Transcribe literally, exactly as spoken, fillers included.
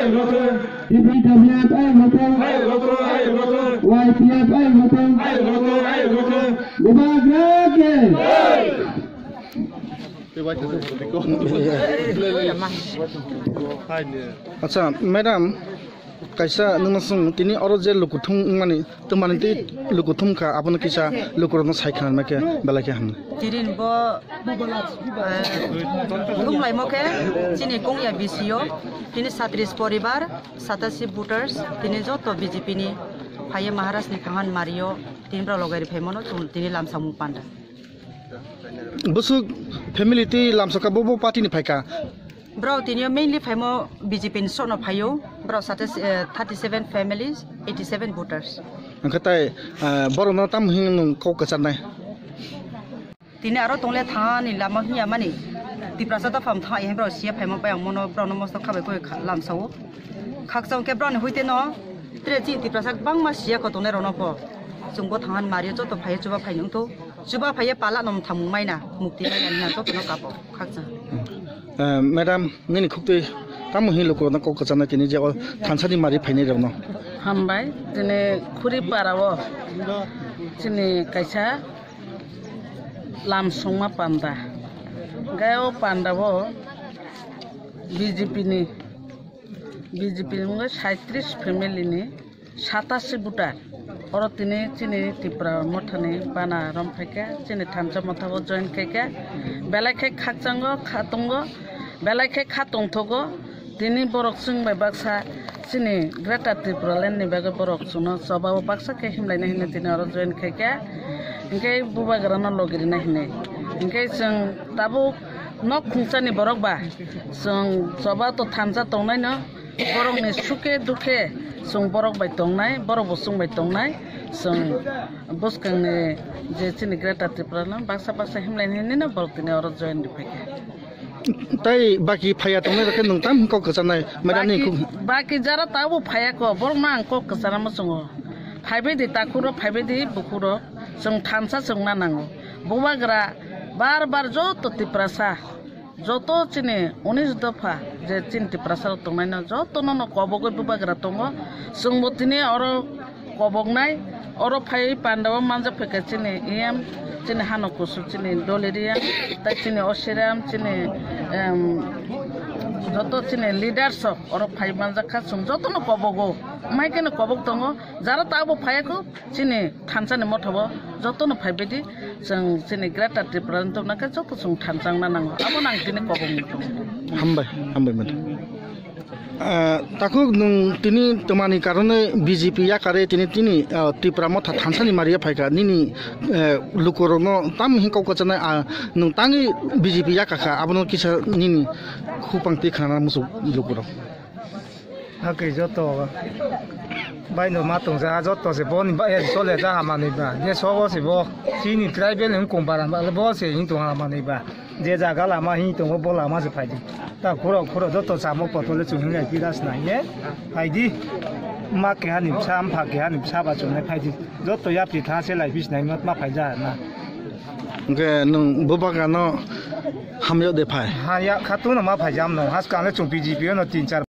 T P W F ai hoto. Y P F ai hoto. Bubagra ke. Acha, madam, kaisa nwngno swng, tini oro je lukuthum wngmani, twmani tei lukuthum kha, abono kisa lukurokno sai khna khe belai khe hamnai. Tini bo, eh, thumlaimo khe chini kongya B C O, tini satris poribar, satasi voters, tini joto B J P ni phaiye Maharaj ni thangan mario, tini borok logai ri phaimano, chwng tini lamsamung panda. Bwswk family twi lamsokha, bo, bo party ni phaikha? Bro, tini mainly phaimo B J P ni sokno phaio. Bro, sate, eh, thirty seven families, eighty seven voters. Hwnkhe tai, eh, borokno tamo hino nwng kok kwcharnai? Tini aro tongle thani lama hiya mani. Tiprasa dophano thang, eh, bro, siya phaimo bai ang mono, bro, no mosto khabai koi kha-, lamsao. Khakchang khe broni huite no, tre chini Tiprasa bangma siya ko tongnai rokno pho. Chwng bo thangan mario joto phaiye chuba phaini wngtho. Chuba phaiye pala nom thamung maina, mukti maina hwnna jotono kapo, khakchang. Eh, madam, nini khuktwi tamo hin lukurokno kok kwcharnai tini je o thansani mari phainai rokno? Hambai, tini khuri para o chini kaisa lamsongma panda. Gai o panda o B J P ni B J P ni wngwi saitrish family ni satasi voter. Oro tini chini Tipra Mothani bana rom phaikha, chini thansa motha o join khaikha. Belai khe khakchango, khatungo, belai khe khatungthogo. Tini borok chwng bai baksa chini Greater Tripura Land ni bagwi borok chwngno choba o baksa khe himlaina hinwi tini oro join khaikha. Hinkhe bubagrano logirina hinwi. Hinkhe chwng tabuk nok khungsa ni borok ba chwng choba to thansa tongnai no. Borokni sukhe dukhe chwng borok bai tongnai, borok bo chwng bai tongnai, chwng bwskangni je chini Greater Tripura no baksa baksa himlaini hinwi no borok tini oro join rwphaikha. Tai baki phaiya tongnai rokhe nwng tam kok kwcharnai, madam ni baki, kok baki jara tabuk phaiya ko, borok no ang kok kwchana muchungo. Phaibai di takhuk rok, phaibai di bukhuk rok, chwng thansa chwngna nango. Bubagra bar bar joto Tiprasa, joto chini unis dopha je chini Tiprasa rok tongnai no joto no no kobogwi bubagra tongo. Chwngbo tini oro koboknai, oro phai panda o manjak phaikha chini E M, chini hano kusu chini Doli Reang, tai chini Osiram, chini, em, joto chini leaders rok oro phai manjak kha, chwng joto no kobogo, mai khe no kobok tongo, jara tabuk phaiya kho. Chini thansa ni motha o joto no phaibai di, chwng chini Greater Tripura ni tubuna khe joto chwng thansa wngna nango, abo no ang tini kobong muchungo. Hambai, hambai madam. Ah, takhuk nwng tini twmani karonwi B J P yakarwi tini, tini, ah, Tipra Motha thansa ni mario phaikha, nini, eh, lukurokno tam hin kok kwcharnai, ah, nwng tangwi B J P yakakha, abono kisa nini khupang twi khnana muchung lukurok. Hakhe joto bai no ma tongja, joto se boni bai ya chole ja ha manwi ba. Je sobo se bo chini tribal wng kong bara ba, bo se hin tong ha manwi ba. Je jaga lama hin tongo, bo lama se phaidi. Ta khuro khuro joto chamo potole chwng hin lai pira snai ne phaidi. Ma keha ni bsa, mpha keha ni bsa ba chwng nai phaidi. Joto yapri tha se lai pis nai ma, ma phai ja na. Hwnkhe nwng bubagra no hamya de phai? Ha ya, khatungno ma phai jam no. Haskang le chwng B J P no tin char